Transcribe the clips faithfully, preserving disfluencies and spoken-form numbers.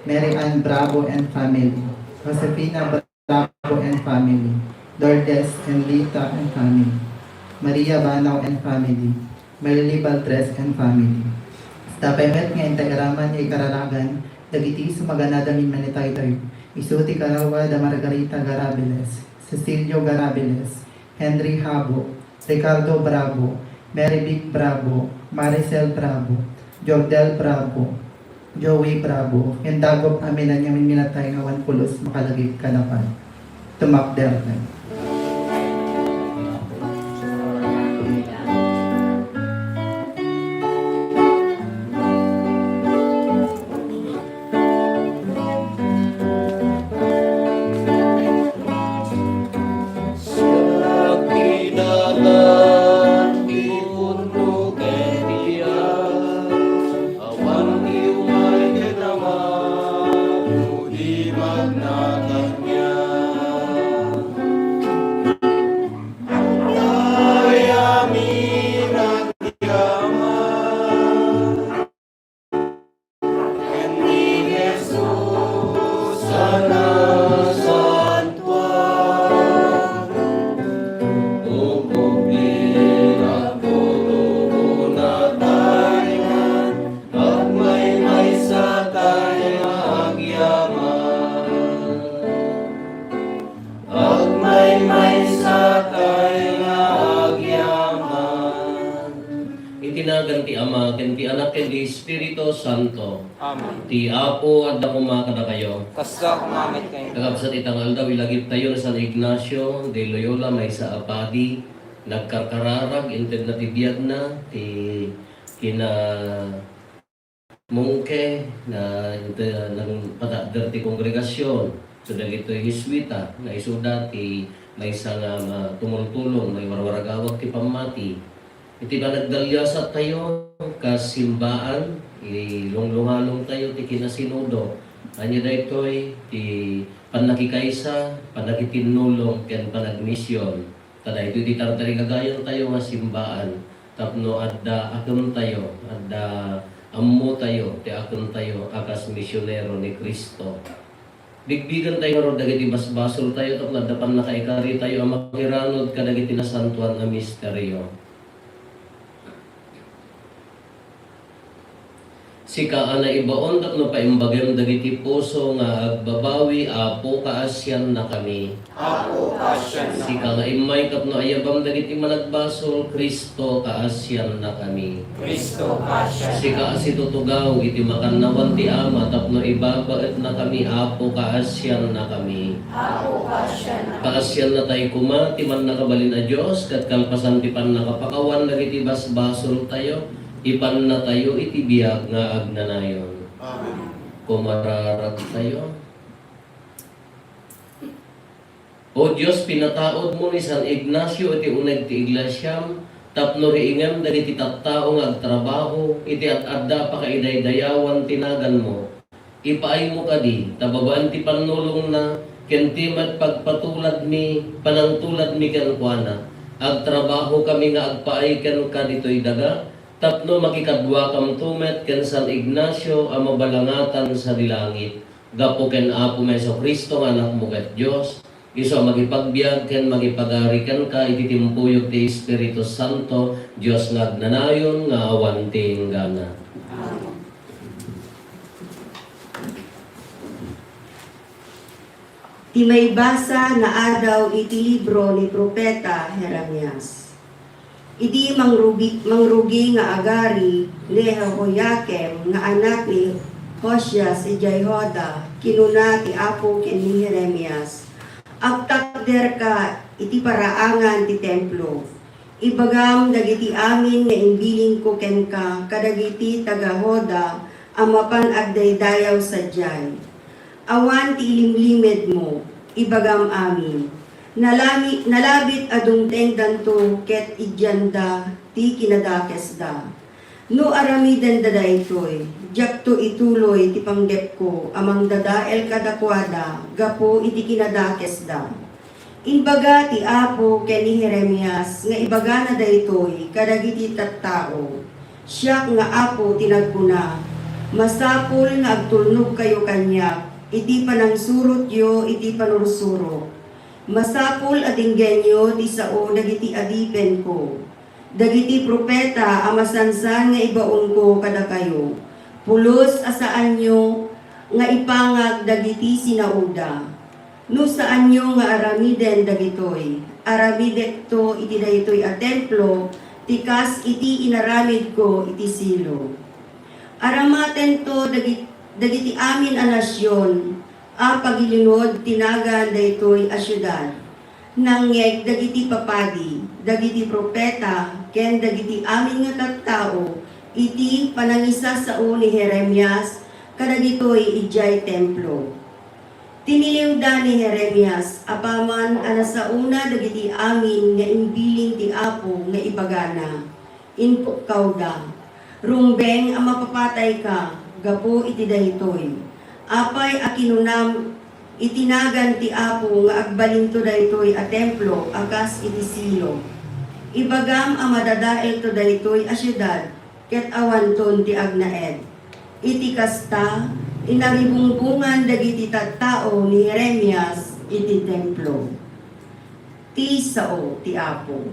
Mary Ann Bravo and family, Josefina Bravo and family, Lourdes and Lita and family, Maria Banao and family, Merly Valdres and family. Sapay met nga intay iraman nga ikararagan dagiti sumaganada nga immanitaytoy, isu ti kararuada Margarita Garabiles, Cecilio Garabiles, Henry Habo, Ricardo Bravo, Mary Vic Bravo, Maricel Bravo, Jordel Bravo, Joey Bravo, ken dagop a minanyaminminatay nga awan pulos makalagip kadakuada. Tumakder tayo. Siak ti dalan, ti pudno ken ti biag. Awan ti umay ken Ama, no di magna kaniak. Adda amin a ti Ama. Ken ni Jesus a nasantuan, upublina, tutubo na tayo, agmaymaysa tayo agyaman. Agmaymaysa tayo nga agyaman. Iti nagan ti Ama, ken ti Anak, ken ti Espiritu Santo. Amen. Ti Apo adda koma kadakayo. Kasta koma met kaniak. Kakabsat, ita nga aldaw, ilagiptayo ni San Ignacio de Loyola, maysa a padi, nagkarkararag, intedna ti biagna, ti kina mungke, na, nagpatakder ti kongregasion, so dagitoy Jesuita, nga isuda ti maysa nga ma-, tumultulong, maiwarwaragawag ti pammati. Iti panagdaliasat tayo, kas simbaan, ilunglunganong tayo ti kinasinodo. Ania daytoy, ti pannakikaysa, pannakitinnulong, ken panagmision. Ta daytoy ti tartarigagayan tayo nga simbaan tapno adda akem tayo, adda ammo tayo ti akem tayo a kas misionero ni Cristo. Bigbigen tayo ngarud dagiti basbasol tayo tapno adda pannakaikari tayo a makiranod kadagiti nasantuan a misterio. Sika a naibaon tapno paimbagem dagiti puso nga agbabawi, Apo, kaasiannakami. Apo, kaasiannakami. Sika nga immay tapno ayabam dagiti managbasol, Cristo, kaasiannakami. Cristo, kaasiannakami. Sika a situtugaw iti makannawan ti Ama tapno ibabaetnakami, Apo, kaasiannakami. Apo, kaasiannakami. Kaasiannatay koma ti mannakabalin a Dios, ket kalpasan ti pannakapakawan dagiti basbasoltayo, ipannatayo iti biag nga agnanayon. Amen. Kumararagtayo. O Dios, pinataudmo ni San Ignacio iti uneg ti Iglesiam tapno riingem dagiti tattao nga agtrabaho iti ad-adda a pakaidaydayawan ti naganmo. Ipaaymo kadi, ta babaen ti pannulongna ken ti met pagpatuladmi, panangtuladmi kenkuana, agtrabahokami nga agpaay kenka ditoy daga, tapno makikaduakamto met ken San Ignacio a mabalangatan sadi langit. Gapu ken Apomi Jesu-Cristo nga Anakmo ket Dios, isu a mangipagbiag ken mangipagari kenka iti timpuyog ti Espiritu Santo, Dios nga agnanayon nga awan ti inggana. Ti maibasa nga adaw iti libro ni Profeta Jeremias. Idi mangrugi, mangrugi nga agari ni Jehoiakim nga anak ni Josias idiay Juda, kinuna ti Apo ken ni Jeremias, "Agtakderka iti paraangan ti templo. Ibagam dagiti amin nga imbilingko kenka kadagiti taga-Juda a mapan agdaydayaw sadiay. Awan ti ilimlimedmo, ibagam amin. Nalami-, nalabit a dumtengdanto ket idianda ti kinadakesda. No aramidenda daytoy, diakto ituloy ti panggepko a mangdadael kadakuada gapu iti kinadakesda." Imbaga ti Apo ken ni Jeremias nga ibagana daytoy kadagiti tattao, "Siak nga Apo ti nagkuna, Masapul nga agtulnogkayo kaniak iti panangsurotyo iti panursurok. Masapul a denggenyo ti sao dagiti adipenko, dagiti profeta a masansan nga ibaonko kadakayo, pulos a saanyo nga ipangag dagiti sinaoda. No saanyo nga aramiden dagitoy, aramidekto iti daytoy a templo ti kas iti inaramidko iti Silo. Aramatento dagi-, dagiti amin a nasion a pagilingod ti nagan daytoy a siudad. Nangngeg dagiti papadi, dagiti profeta, ken dagiti amin nga tattao iti panangisasao ni Jeremias kadagitoy idiay templo. Tiniliwda ni Jeremias apaman a nasaona dagiti amin nga imbilin ti Apo nga ibagana. Impukkawda. Rumbeng a mapapatayka gapu iti daytoy. Apay a kinunam iti nagan ti Apo nga agbalinto daytoy a templo a kas iti Silo? Ibagam a madadaelto daytoy a siudad ket awanton ti agnaed. Iti kasta, inaribungbongan dagiti tattao ni Jeremias iti templo. Ti sao ti Apo.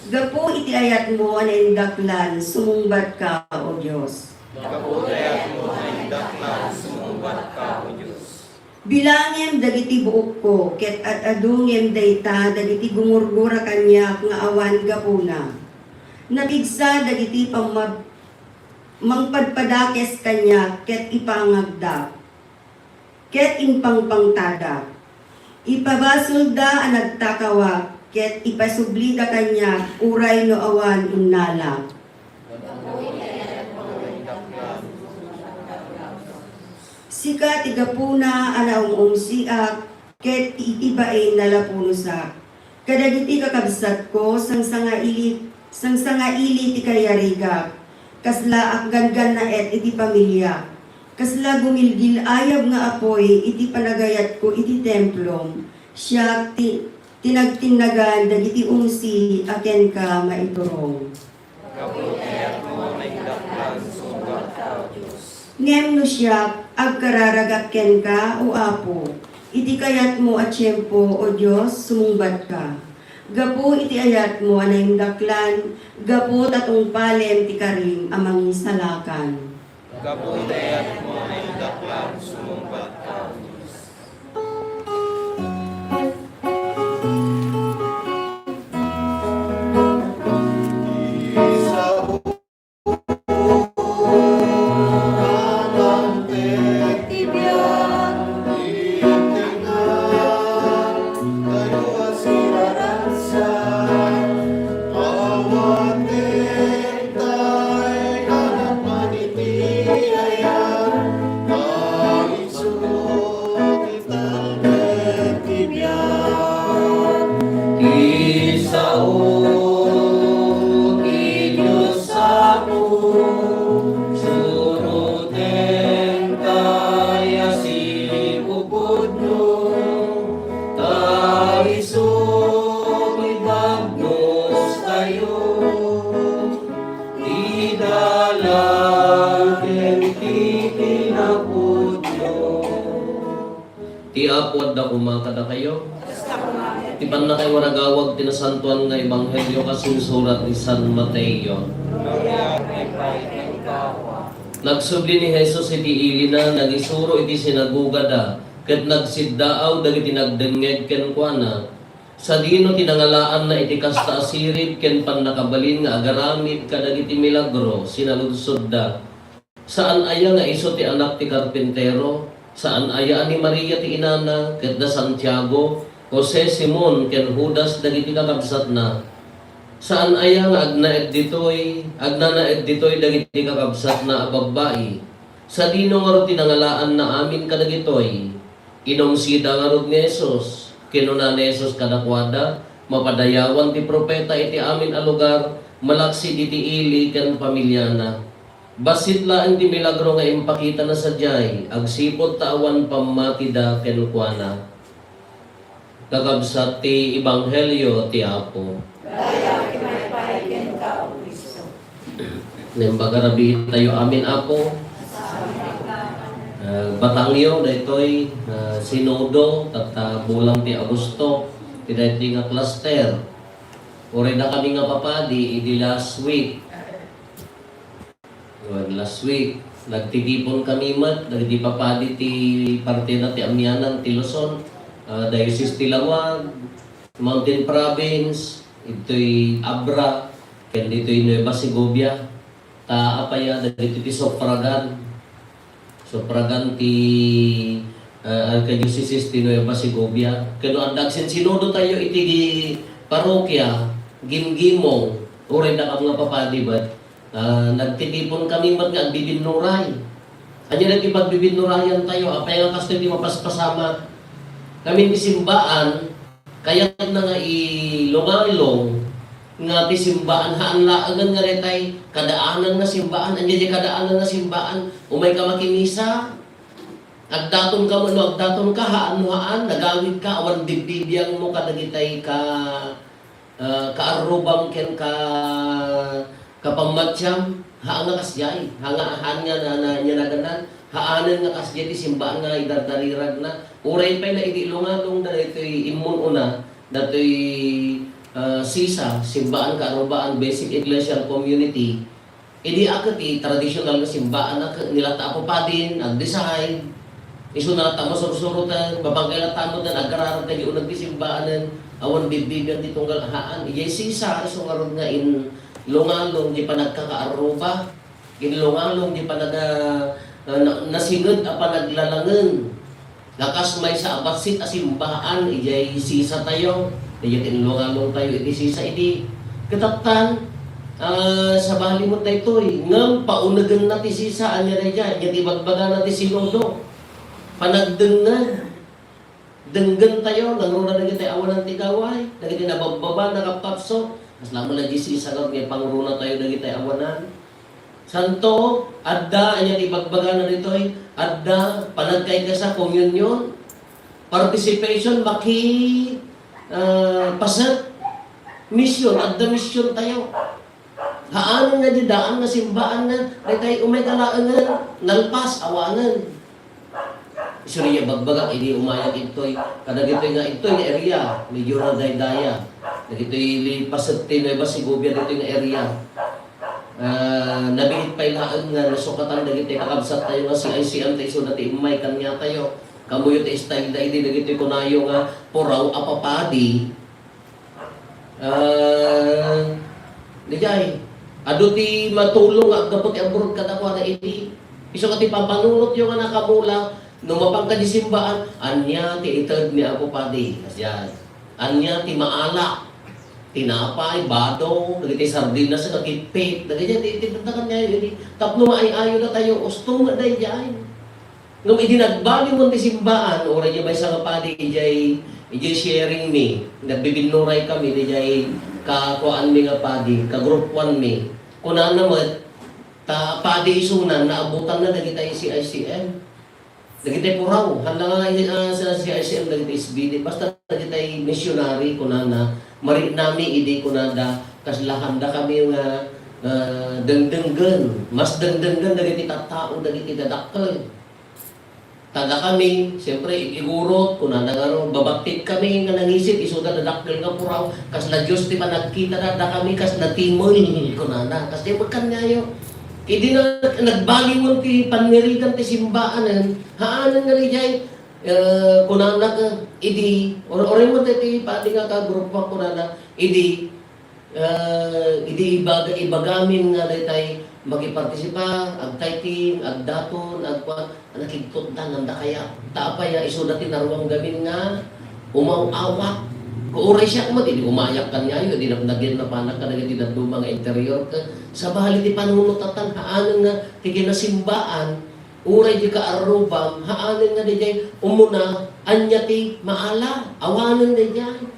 Gapu iti ayatmo a naindaklan, sumungbatka, O Dios. Gapu iti ayatmo a naindaklan, sumungbatka, O Dios. Bilangem dagiti buokko, ket ad-adungem dayta dagiti gumurgura kaniak nga awan gapuna. Napigsa dagiti pammab-, mangpadpadakes kaniak, ket ipangagdak. Ket impangpangtadak. Ipabasolda a nagtakawak, ket ipasublida kaniak uray no awan innalak. Sika ti gapuna a naung-ungsiak, ket iti bain nalapunosak. Kadagiti kakabsatko, sangsangaili, sangsangaili ti kayarigak. Kasla aggangannaet iti pamiliak. Kasla gumilgil-ayab nga apuy iti panagayatko iti templom. Siak ti, ti nagtinnagan dagiti ungsi a kenka maiturong. Gapu iti ayatmo a naindaklan, sumungbatka, O Dios. Ngem no siak, agkararagak kenka, O Apo. Iti kayatmo a tiempo, O Dios, sumungbatka. Gapu iti ayatmo a naindaklan, gapu ta tungpalem ti karim a mangisalakan. Gapu iti ayatmo a naindaklan, sumungbatka, O Dios. Ti sao ti Dios Apo, suroten ta ya sipupudno, ta isu ti bagnostayo, ti dalan ken ti kinapudno. Ti Apo adda koma kadakayo. Ti pannakaiwaragawag ti nasantoan nga ebanghelio kas insurat ni San Mateo. Nagsubli ni Jesus iti ilina, nagisuro iti sinagogada, ket nagsiddaaw dagiti nagdengngeg kenkuana. Sadino ti nangalaanna iti kasta a sirib ken pannakabalin nga agaramid kadagiti milagro, sinaludsodda. Saan aya nga isu ti anak ti karpintero? Saan aya a ni Maria ti inana, ket da Santiago, Jose, Simon, ken Judas dagiti kakabsatna? Saan aya nga agnaed ditoy, agnanaed ditoy dagiti kakabsatna a babbai? Sadino ngarud ti nangalaanna amin kadagitoy? Inumsida ngarud ni Jesus. Kinuna ni Jesus kadakuada, mapadayawan ti profeta iti amin a lugar, malaksid iti ili ken familiana. Bassit laeng ti milagro nga impakitana sadiay, agsipud ta awan pammatida kenkuana. Kakabsat ti ebanghelio ti Apo. Dayag ti maipay kenka, O Cristo. Naimbag a rabii tayo amin, Apo. Ah, batangyo daytoy, ah, sinodo, tatta bulan ti Agosto, ti daytoy nga cluster. Uray dakami nga papadi idi last week. Wen, last week, nagtitipon kami met dagiti papadi ti partida ti amianan ti Luzon, ah, Diocese ti Laoag, Mountain Province, ditoy Abra, ken ditoy Nueva Segovia. Ta apay a dagiti ti suffragan. Suffragan ti, ah, Archdiocese ti Nueva Segovia. Ken no adda agsensinodo tayo iti parokya, gimgimong, uray dakam nga papadi met, ah, nagtitipon kami met nga agbibinnuray. Ania dagiti pagbibinnurayan tayo? Apay nga kastoy ti mapaspasamak? Kami ti simbaan, kayatna nga ilungalung nga ti simbaan, haan laengen nga daytay kadaanan nga simbaan. Ania diay kadaanan nga simbaan? Umayka makimisa, agdatonka wenno agdatonka, haan no haan, nagawidka, awan bibbibiangmo kadagitay ka, ah, kaarrubam ken ka, kapammatiam. Haan nga kasdiay, haan nga, haan nga na, na, nia naganna, haanen nga kasdiay ti simbaan nga idardariragna. Uray pay la idi ilungalungda daytoy immun-una, datoy, ah, sisa, simbaan kaarrubaan, basic ecclesial community. Idi a ket ti tradisyonal nga simbaan a ket ni latta a papadin, ag-decide. Isuna latta a masursuroten, mapangkay latta met nga agraran kadagiti uneg ti simbaanen, awan bibbibiang ti tunggal haan. Idiay sisa, isu ngarud nga inlungalung ti panagkakaarruba. Inlungalung ti panaga-, na, na, nasinged a panaglalangen. Nga kas maysa a bassit a simbaan, idiay sisa tayo. Idiay inlungalung tayo iti sisa idi. Katattan, ah, sabali met daytoy. Ngem paunegenna ti sisa, ania daydiay? Ania ti ibagbagana ti sinodo? Panagdengngeg. Denggen tayo, nangruna dagiti awanan ti gaway, dagiti nababbaba, nakapkapso. Kasla met la diay sisa nga pangruna tayo dagiti awanan. Santo, adda, ania ti ibagbagana ditoy? Adda, panagkaykaysa, komunyon, participation, maki-, ah, paset, mission, adda mission tayo. Haanen nga diay daan nga simbaan nga, daytay umayka laengen, nalpas, awanen. Isu diay ibagbagak idi umayak idtoy, kadagitoy nga idtoy nga area, medyo nadaydaya. Dagitoy li-, paset ti Nueva Segovia ditoy nga area. Ah, nabiit pay laeng nga nasukatan dagiti kakabsat tayo nga C I C M ta isuda ti immay kaniatayo. Kamuyo ti style da idi dagitoy kunayo nga puraw a papadi. Ah, daydiay, adu ti matulong nga aggapu ti abroad kadakuada idi. Isu nga ti pampanunotyo nga nakamula, no mapan ka di simbaan, ania ti ited ni Apo Padi? Kasdiay. Ania ti maala? Tinapay, bado, dagiti sardinas nga kitpit, dagiti ti, ti, ti, ti, tapno maay-ayo datayo, usto nga daydiay. Ngem idi nagbaliwen ti simbaan, uray diay maysa nga padi idiay, idiay sharing mi, nagbibinnuray kami idiay kakuan mi nga padi, ka-group one mi. Kunana met, ta padi isuna, naabutanna dagitay C I C M. Dagitay puraw, haan la nga, ah, sa C I C M, dagitay S B D, basta dagitay missionary, kunana, marinami idi kunada, kasla haanda kami nga, ah, dengdenggen, mas dengdenggen dagiti tattao, dagiti dadakkel. Tada kami, siyempre, igurot, kunana nga ro, babattit kami nga nangisit, isuda dadakkel nga puraw, kasla Dios ti panagkitada, dakami, kasla timol, kunana. Kasla pagkaniayo. Idi na, nagbaliwen ti panngirigan ti simbaanen, haanen nga dijay, eh, kunana ka, idi, or-, oray mo ti padi nga kagrupo, kunana, idi, Ah, idi ibaga-, ibagamin nga daytay makipartisipa, agtayting, agdaton, agkuan, nakigtutdan, nanda kaya. Ta apay a isuda ti naruam gamin nga umaw-awak. Uray siak met, idi umayak kaniayo, idi napnagin napanak kadagiti dadduma nga interior ket sabali ti panunotatan, haanen nga ti kinasimbaan, uray di kaarrubam, haanen nga daydiay umuna, ania ti maala, awanen daydiay.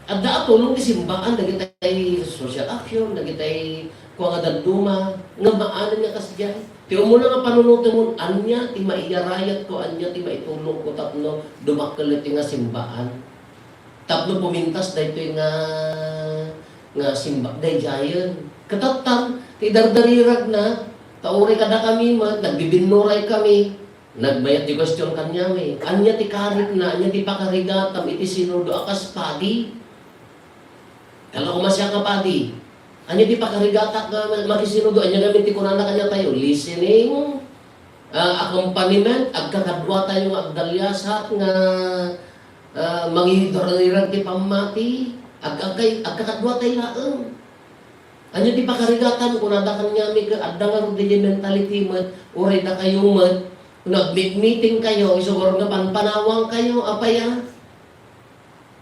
Adda a tulong ti simbaan, dagitay social action, dagitay kua nga dadduma, nga maanen nga kasdiay. Ti umuna nga panunotemon, ania ti maiyarayatko, ania ti maitulongko tapno dumakkel ti nga simbaan? Tapno pumintas daytoy nga, nga simba, daydiayen. Katattan, Ti dardariragna, ta uray kadakami met, nagbibinnuray kami, nagmayat ti question kaniami, ania ti karikna, ania ti pakarigatam iti sinodo a kas padi? Kala ko masiak nga padi. Ania ti pakarigatak nga makisinodo? Ania ngamin ti kunana kaniatayo? Listening, ah, accompaniment, agkakaduatayo nga agdaliasat nga, ah, mangidardarirag ti pammati, ag-, agkay-, agkakaduatayo laeng. Ania ti pakarigatam? Kunada kaniami ket adda ngarud daydiay mentality met, uray dakayo met, no agmi-meeting kayo, isu ngarud nga panpanawang kayo, apay a?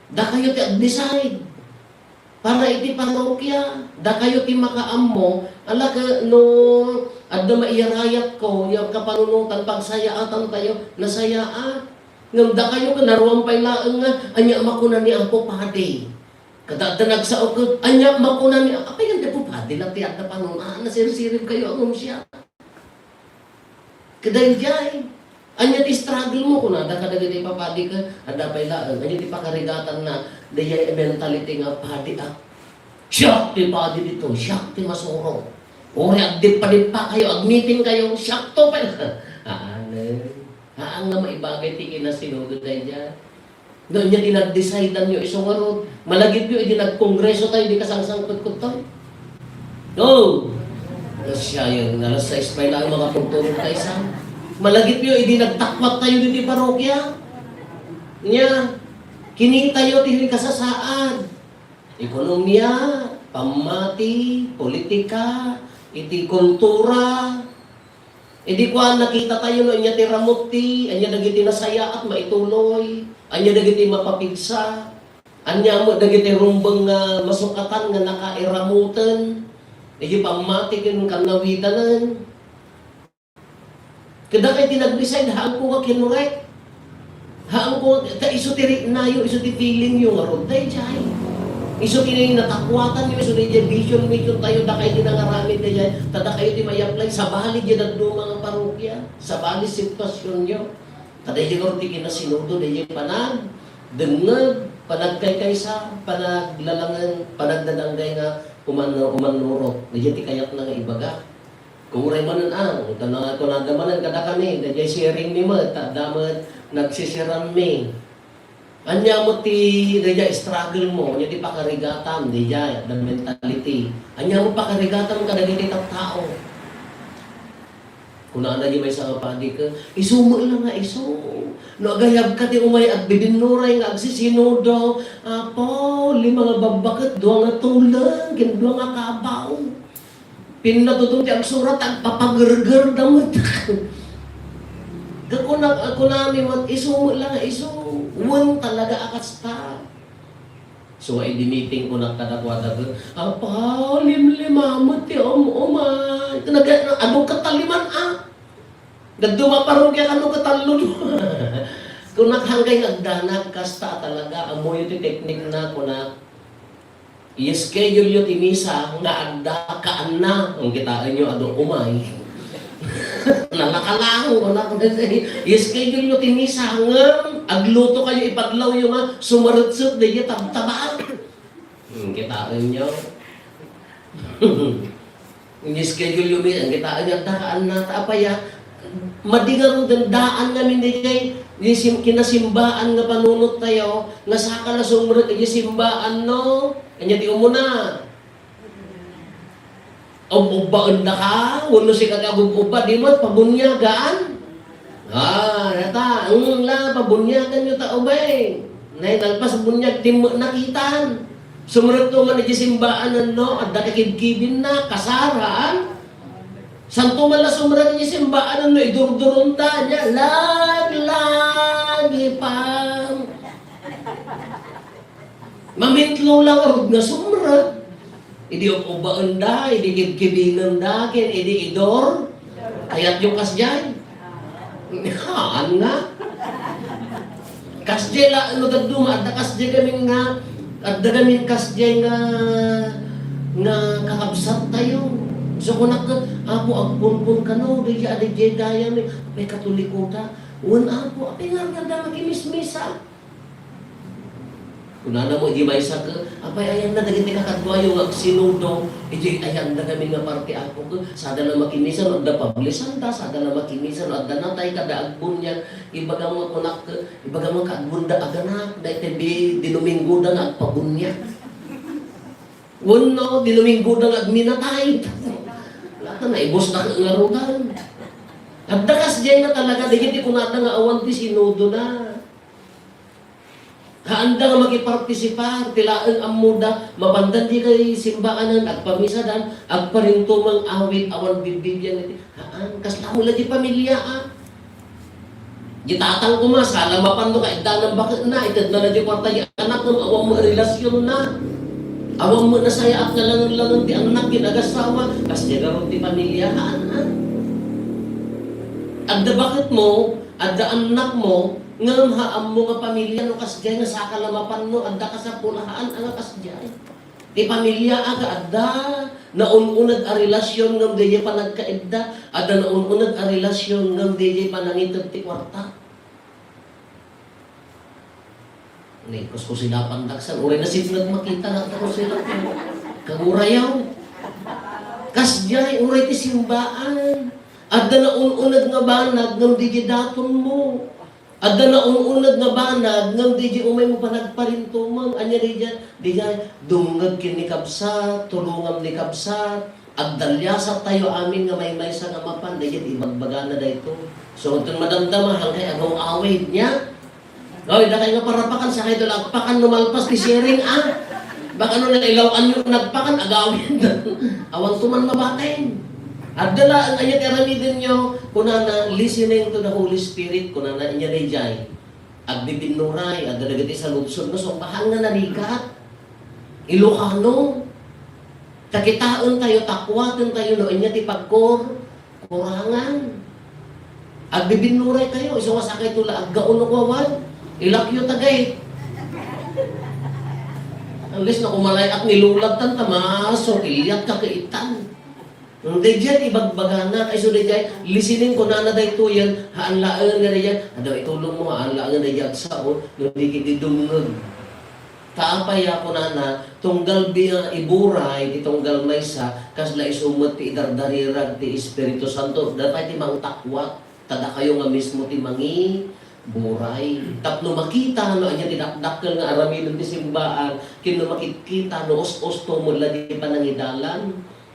Dakayo ti ag-decide. Para iti parokya, dakayo ti makaammo, ala ket no adda maiyarayatko, ya kapanunotan, pagsayaatan tayo, nasayaat. Ngem dakayo ket naruam pay laeng nga, ania makuna ni Apo Padi? Kada adda nagsao ket, ania makuna ni, apay nga di Apo Padi la ti adda panun-, ah, nasirsirib kayo a ngem siak. Kadaydiay, ania ti struggle mo? Kunada kadagiti papadi ket, adda pay laeng, ania ti pakarigatanna, daydiay mentality nga padi a, siak ti padi dito, siak ti masuro. Uray agdippadippa kayo, agmeeting kayo, siak to pay. Haan, haan nga maibagay ti kinasinodo daydiay. No, ania ti nagdecideanyo isu ngarud? Malagipyo idi nagkongreso tayo, idi kasangsangpetko tayo. No! Siya yan, alas sais pay lang makapagturog tayo sa. Malagipyo idi nagtakwat tayo diti parokya. Nia, kinitayo ti kasasaad. Ekonomia, pammati, politika, iti kultura, Idi kuan, nakita tayo no ania ti ramut ti, ania dagiti nasayaat maituloy, ania dagiti mapapigsa, ania met dagiti rumbeng nga masukatan nga nakairamoten, idi pammati ken kannawidanen. Kadakay ti nag-decide, haanko nga kinurek. Haanko, ta isu ti riknayo, isu ti feelingyo ngarud daydiay. Isu ti natakuatanyo, isu daydiay vision, mission tayo, dakay ti nangaramid daydiay, ta dakayo ti may-apply, sabali diay dadduma nga parokya, sabali sitwasionyo. Ta daydiay ngarud ti kinasinodo, daydiay panagdengngeg, panagkaykaysa, panaglalangen, panagdadanggay nga umanno-, umannurot. Daydiay ti kayatna nga ibaga. Kung uray manen, ah, kunada, kunada manen kadakami, daydiay sharing mi met, ta adda met nagsisiran mi. Ania met ti daydiay struggle mo, ania ti pakarigatam, daydiay, the mentality. Ania met pakarigatam kadagiti tattao. Kunana di maysa nga padi ket, isu met la nga isu. No agayabka ti umay agbibinnuray nga agsisinodo, Apo, lima nga babba ket dua nga tuleng, ken dua nga kabaw. Pinnatudong ti agsurat, agpapagergerda met. Kuna-, kunami met, isu met la nga isu. Wen talaga a kasta. So, idi meeting, kunak kadakuada, "Apa, limlima met ti um-umay." Nag-, ano ket taliman, ah? Nagdumaparok ya kano ket tallo. Kunak, "Hanggay nga agdanag, kasta talaga, ammoyo ti teknikna," kunak. I-schedule yo ti misa nga adda kaanna. Ang kitaen yo, adu umay. Nalakalang, wala ko na. I-schedule yo ti misa ngem agluto kayo, ipadlaw yo nga sumaretsek, daydiay tabtabaan. Hmm, kitaen yo. Ini-schedule yo mi, ang kitaen nga daan na, ta apay a, madi ngaruden, daan ngamin daydiay, di sim-, kinasimbaan nga panunot tayo, nga saka la sumrek iti simbaan, no? Anya ti umuna? Ub-ubbaen da ka, wenno sika ti agub-ubba, di met pabunyagan. Ah, nata, ang la, pabunyagan yo ta ubay. Nay, nalpas bunyag, di met nakitan. Sumrek to man iti simbaan, no? Adda kakibkibin na, kasar, haan? Santo man la sumrek iti simbaan, no? Idurduron ta, nya, laglagi pa. Mamitlo lang arud nga sumrek. Idi ub-ubbaen da, idi kibkibinen da, ken idi idor. Kayat yo kasdiay? Haan nga. Kasdiay la, no dadduma, adda kasdiay kami nga, adda kami kasdiay nga, nga kakabsat tayo. So, kunak, "Apo, agpunpon kano, daydiay, daydiay, dayami, apay Katoliko ta?" "Wen, Apo, apay nga, nga da makimismisa?" Kunana mo, di maysa ket, apay, ayanna dagiti kakaduayo nga agsinodo, idiay ayanda ngamin nga parte, Apo, ket, sada la makimisa no adda publisanda, sada la makimisa no adda natay, kada agbuniag, ibagam nga kunak ket, ibagam nga kaagbunda aganak, daytoy bi-, dinuminggoda nga agpabuniag. Wenno, dinuminggoda nga agminatay. Wala ta, naibusda ket ngaruden. Adda kasdiay nga talaga, dagiti kunada nga awan ti sinodona. Haanda nga makipartisipar, ti laeng ammoda, mapandan diay simbaanen, agpamisadan, agparintumeng awit, awan bibbibian iti, haan, kasla hula ti pamilia, a. Di tatang koma, sala mapan no kaiddanan baketna, itedna na di kwarta di anak, ngem awan met relasionna. Awan met nasayaat nga langen-langen ti anak, ken agasawa, kasdiay ngarud ti pamilia, haan, a. Adda baketmo, adda annakmo, ngem haan mo nga pamilia no kasdiay nga saka la mapan no adda kasapul, haan a nga kasdiay. Ti pamilia a nga adda naun-uneg a relasyon ngem daydiay panagkaidda, adda naun-uneg a relasyon ngem daydiay panangited ti kwarta. Ni, kuskusilapan daksan, uray nasipnget makita na, kuskusila. Kagurayaw. Kasdiay, uray ti simbaan. Adda naun-uneg nga banag, ngem daydiay datonmo. Adda naun-uneg nga banag, ngem daydiay umaymo panagparintumeng. Ania daydiay? Daydiay, dumngeg ken ni kabsat, tulongam ni kabsat. Agdaliasattayo amin nga maymaysa nga mapan, daydiay ibagbagana daytoy. So, adton madamdama, hankay agaw-awid, nia? Oy, dakay nga parapakan, sakayto la agpakan no malpas ti sharing, a? Baka no nailaw-anyo nagpakan, agawid. Awanto man mabaten. Adda laeng aya ti aramidenyo, kunana, listening to the Holy Spirit, kunana, inya daydiay. Agbibinnuray, adda dagiti saludsod, no, so, bahang nga narigat. Ilocano. Ta kitaentayo, takuatentayo, no, inya ti pagkur-, kurangan. Agbibinnuray kayo, isu nga sakayto la aggaunok wawan. Ilakyo tagay. Unless no kumalay-ak ni lulagtan, ta maso, iliat ka kaitan. Daydiay ibagbagana, kayso daydiay, listening, kunana daytoyen, haan laeng nga daydiay, adaw itulong mo, haan laeng nga daydiay agsao, no di kiti dumngeg. Ta apay a kunana, tunggal bi-, iburay ti tunggal maysa, kasla isu met ti idardarirag ti Espiritu Santo, dapay ti mangtakwat, ta dakayo nga mismo ti mangiburay. Tapno makita no ania ti dakdakkel nga aramiden ti simbaan, ken no makitkita no us-usto met la di panangidalan.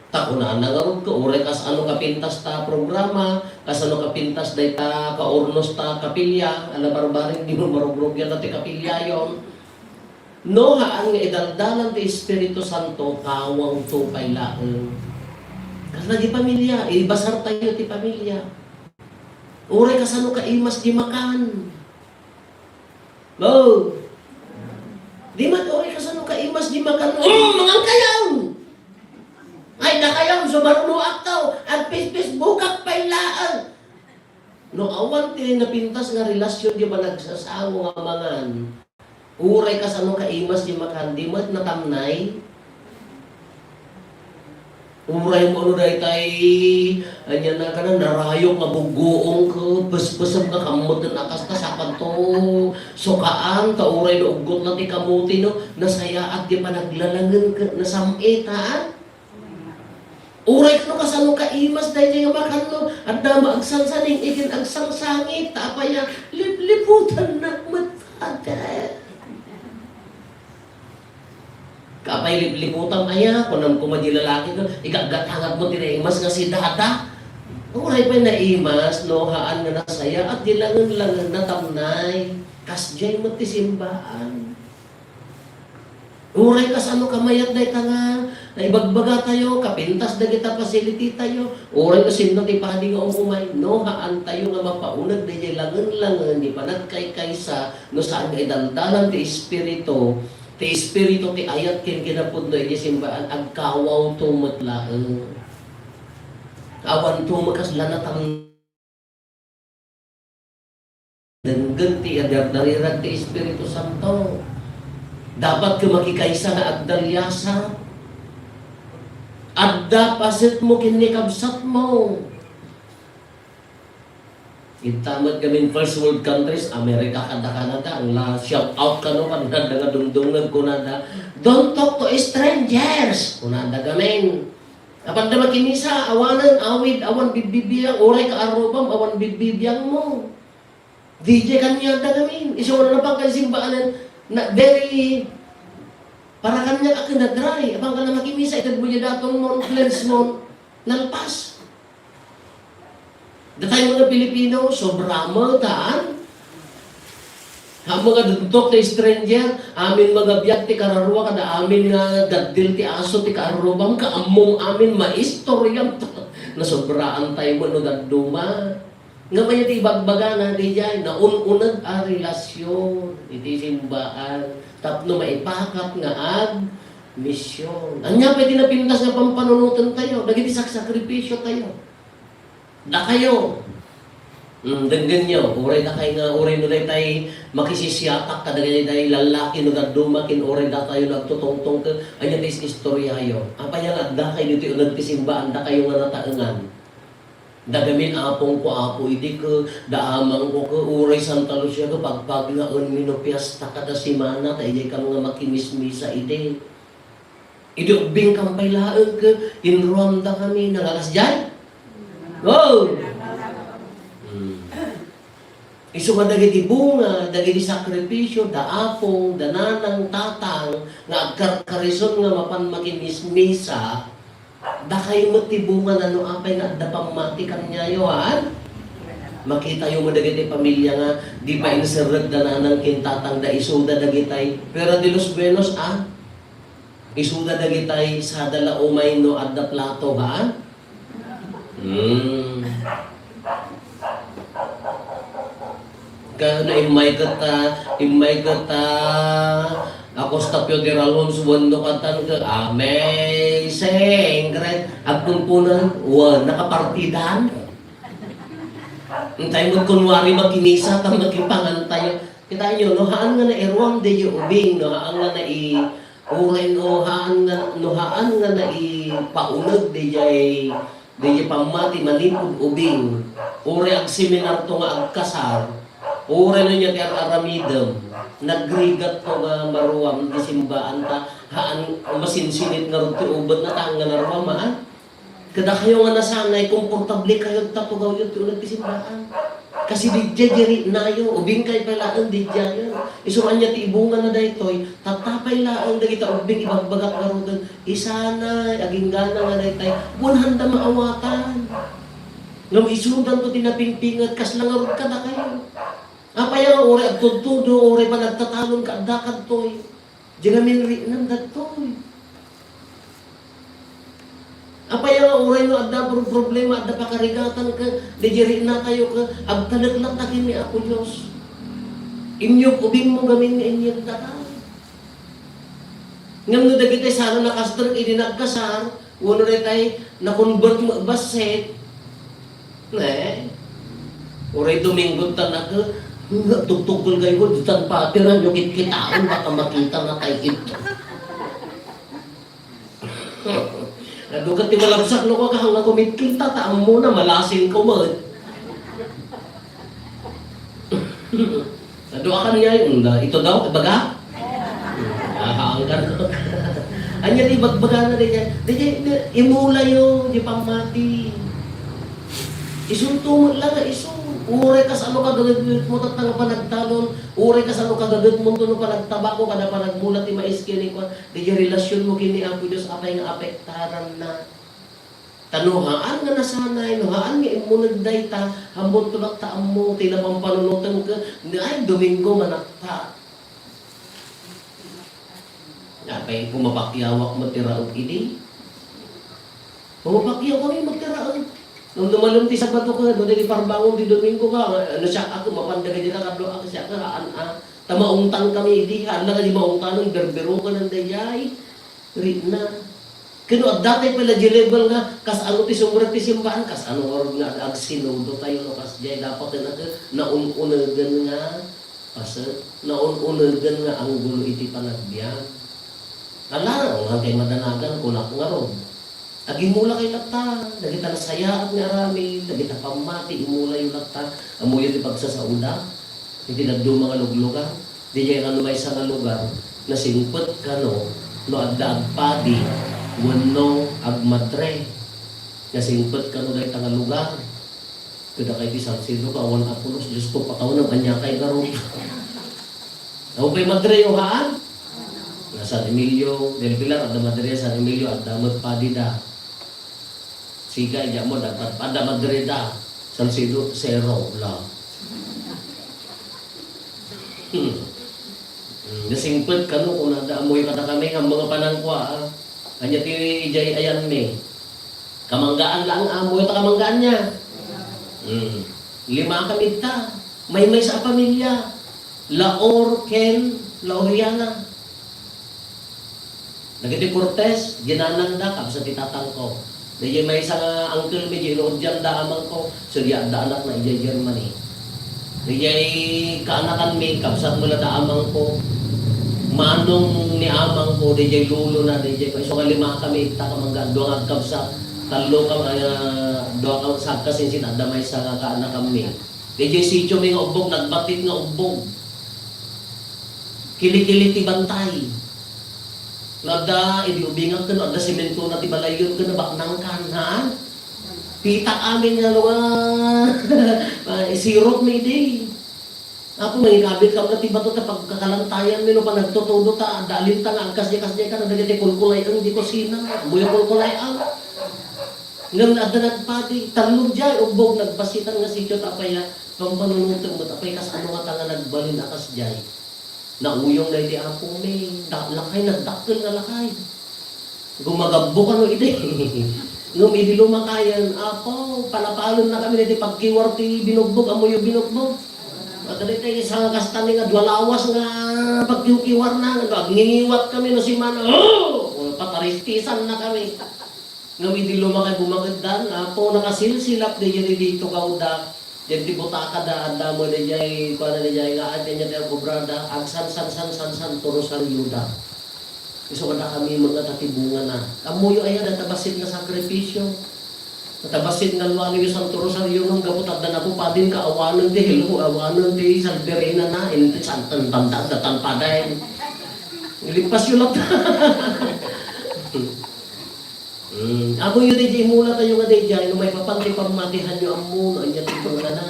Ta kunana ngarud ket uray kasano kapintas ta programa, kasano kapintas dayta kaurnos ta kapilya, ala barbarit, dimo marugrugian ti kapilyayon. No haan nga idaldalan ti Espiritu Santo, kawawto pay laeng. Kasla di pamilya, ibasartayo ti pamilya. Uray kasano kaimas di makan. Go! Di met uray kasano kaimas di makan. Mm, mangan kayo! Ay, dakayo, sumarunoak tayo. Agpis-Facebookak pay laeng. No awan ti napintas nga relasyon di panagsasawa nga mangan, uray kasano kaimas di makan, di met natamnay. Uray mo ano daytay, ania na ka na, narayok nga buggoong ko, pespesem nga kammoten a kasta, sapanto, sukaan, ta uray no uggot lang ti kamote, no, nasayaat di panaglalangen ket nasam-it, haan? Uray no kasano kaimas daydiay nga makan no, adda mo agsansaning ikin agsangsangit, ta apay a lipliputannak met, Father. Apay lipliputam aya, kunam koma di lalaki ko, igaggatangag mo ti naimas nga si Dada. Uray pay naimas, no, haan nga nasayaat, di langen-langen natamnay. Kasdiay met ti simbaan. Uray kasano kamayat dayta nga naibagbagatayo, kapintas dagita facility tayo, uray no sinno ti padi nga umumay, no haantayo nga mapauneg daydiay langen-langen, di panagkaykaysa, no saan nga idaldalan ti Espiritu, ti Espiritu ti ayat ken kinapudno iti simbaan, agkawawto met laeng. Awanto met kasla natang- Denggen ti idardarirag ti Espiritu Santo. Dapat ka makikaysa nga agdaliasa. Adda paset mo ken ni kabsat mo. Ita met gamin first world countries, America kada Canada, ang la shout out kano, kanada nga dumdumngeg, kunada, "Don't talk to strangers," kunada gamin. Apanda makimisa, awanen, awid, awan bibbibiang, uray kaarrubam, awan bibbibiang mo. D J kaniada gamin. Isu nga napagkasimbaanan, na very, para kaniak a kinadray. Apang ka na makimisa, itad mo yung datong mo, cleanse mo, nalpas. Datay mga Pilipino, sobra mo, taan. Ha, mga dudtok ti stranger, amin mga biag ti kararua, kada amin nga gaddil ti aso ti kararua, bang kaammom amin, maistoryam. Nasobraan tayo mo no dadduma. Nga maya ti ibagbagana, di jay, naun-uneg a relasyon iti simbaan tapno maipakat nga ag-, misyon. Ania pay ti napintas nga pampanunoten tayo, dagiti saksakripisyo tayo. Dakayo. Mm, denggenyo, uray dakay nga, uray no daytay makisisiatak kadagiti lallaki no dadduma ken uray datayo nagtutungtong ket ania ti is-istoryayo. Apay nga adda kayo ditoy uneg ti simbaan, dakayo nga nataengan. Dagamin apongko, Apo, idi ke, da amangko ke, uray Santa Lucia ke, pagpagnaenmi no piesta kada semana, ta idiay kam nga makimismisa idi. Idi ubbing kam pay laeng ke, inruamda kami, nangalas jay? Oh! Hmm. Isu nga dagiti bunga, dagiti sakripisyo, da apong, da nanang, tatang, nga agkarkarison nga mapan makimismisa, dakay met ti bunga na no apay nga adda pammati kaniayo, haan? Makitayo met dagiti pamilya nga di pa inserrek da nanang ken tatang da isuda dagitay. Fuera de los buenos, ah? Isuda dagitay sada la umay no adda plato, haan? Hmm. Kano immay ket, ah, immay ket, ah, Acosta Pio de Ralons wenno katan ket, amazing grace. Agkunkunan, wa, nakapartidan. Intay mo kunwari makinisa, ta makipangan tayo. Kita nyo, no, haan nga nairuam di ubing, no, haan nga nai-, uray no, haan nga, no, haan nga naipauneg di jay Daydi pammati manipud ubing, uray agseminarto nga agkasar, uray no ania ti ar-aramidem, nagrigatto nga maruam ti simbaan ta, haan, masinsinit ngarud ti ubetna ta haan nga naruam, haan? Kadakayo nga nasanay, komportable kayo, ta tugawyo ti uneg ti simbaan. Kasi didiay, diay riknayo, ubing kay pay laeng didiayen. Isu ania ti ibungana daytoy, tattapay laeng dagita ubbing ibagbagak ngaruden, isanay, aginggana nga daytay, wen handa maawatan. Ngem isudanto ti napingpinget, kasla ngarud kadakayo. Apay a nga uray agtudtudo, uray panagtatalon ka adda kadtoy. Diay ngamin riknam dagtoy. Apay a nga uray no adda pro-, problema, adda pakarigatan ket diay riknatayo ket agtalek latta ken ni Apo Dios. Inyog ubingmo ngamin nga inyeg daka. Ngem no dagiti saan a nakastrek idi nagkasar, wenno daytay na-convert met bassit, ne? Uray Domingo ta nag-, tugtugkol kayo, ditan pati ranyo kitkitaon, baka makita na tayo ito. Adu ket ti malabsak no, kakahang nga kumitkita, ta ammona, malasing ko met. Adu a kaniay, unda, ito daw, ibaga? Aha, ang gano. Anya ti ibagbagana, di kay, di kay, di, imulayo, di pammati. Isunto met la nga isu. Uray kasano kagagadetmo, tatta nga panagtalon, uray kasano kagagadetmo, no panagtabako, kada panagmula ti mais ken ni kuan, di relasyon mo ken ni Apo Dios, apay nga apektaran na. Ta no haan nga nasanay, no haan nga immuneg dayta, hammon tulak ta ammo, ti napampanunoten ket, ay, Domingo, manakta. Apay, pumapakyaw ak met ti raog idi. Pumapakyaw kami met ti raog. Nung lumalem ti Sabado ka, no, dagiti parbangon ti Domingo ka, ano siya, ako, mapan dagiti kakadua, ako siya, haan, ah. Ta maungtan kami idi, haan na kadi maungtanen, berberokanen dayay. Rikna. Ken no adda tay pala di level nga, kas-ano ti sumrek ti simbaan, kas-ano ngarud nga ag-, agsinodo tayo, no, kasdiay, dapat nga naun-unegen nga paset, naun-unegen nga anggulo iti panagbiag. Ala, nga kay madanagan, kunak ngarud. Agimula kayo latta, dagita nasayaat nga aramid, dagita pammati, imulayo latta, ammoyo ti pagsasaoda, iti dadduma nga luglugar, diay kano maysa nga lugar, nasingpet kano no adda agpadi wenno agmadre, nasingpet kano dayta nga lugar. Kadakay ti Salcedo, awan Apolos, Diosko, pakawanam, ania kay garud. Awan pay madre yo, haan? Nga San Emilio del Pilar, adda madre San Emilio, adda met padida. Siga, iya mo, adda, adda madre da. Salcedo, zero, la. Hmm. Hmm, nasingpet kano, kunada, ammoyo kadakami, nga mga panangkua, ah. Ania ti idiay ayanmi. Kamanggaan laeng, ammoyo ta kamanggaan niya. Hmm. Lima kami ta. Maymaysa a pamilya. Laor ken Laoriana. Dagiti Cortez, ginanangda, kabsat ti tatangko. Daydiay maysa nga uncle mi, diay inudianda amangko, so diay adda anakna idiay Germany. Daydiay kaanakanmi, kabsat met la da amangko. Manong ni amangko, daydiay lolona, daydiay, isu nga lima kami, ita ka mangga, dua nga agkabsat, tallo ka, ah, dua ka, sagkasinsin, adda maysa nga kaanakanmi. Daydiay sitio mi nga ubbog, nagbatit nga ubbog. Kilikili ti bantay. No adda idi ubingak ken no adda sementona ti balayyon ken nabaknangkan, ha? Pitak amin nga lugar. Ay, sirok mi idi. Apo, mangikabit ka ti bato ta pagkakalantayan mi no panagtutudo ta adda alinta nga agkasdiay-kasdiay ka na dagiti kulkulay-ang di kusina. Buya kulkulay-ang. Ngem adda nagpadi, tallo diay ubbog nagbasitan nga sitio ta apay a pampanunotem met apay kasano nga ta nga nagbalin a kasdiay. Nauyong daydi apomi, da-, lakay, nagdakkel nga lakay. Gumagabbo kano idi. Ngem idi lumakayen, apo, palapalennakami daydi pagkiwar ti binugbog, ammoyo binugbog. Adda daydi isa nga kastani nga dua lawas nga pagkiwkiwarna, nga agngingiwatkami no simana, oh! Pataristesannakami. Ngem idi lumakay bumakeddan, apo, nakasilsilap daydi ditogaw da. Diay ti butaka da, adda met daydiay, kuana daydiay nga, adda nia ti agobrada, agsansansansansanto rosarioda. Isu kadakami met nga tatibungana. Ammoyo aya dayta bassit nga sakripisio. Dayta bassit nga lualuyo Santo Rosario ngem gapu ta adda napupadin ka awanen ti hello, awanen ti salberinana, inti santen banda datan padayen. Ilimpasyo latta. Hmm. Ammoyo daydiay imulatayo nga daydiay, no maipapan ti pammati, hanyo ammo no ania ti bungana.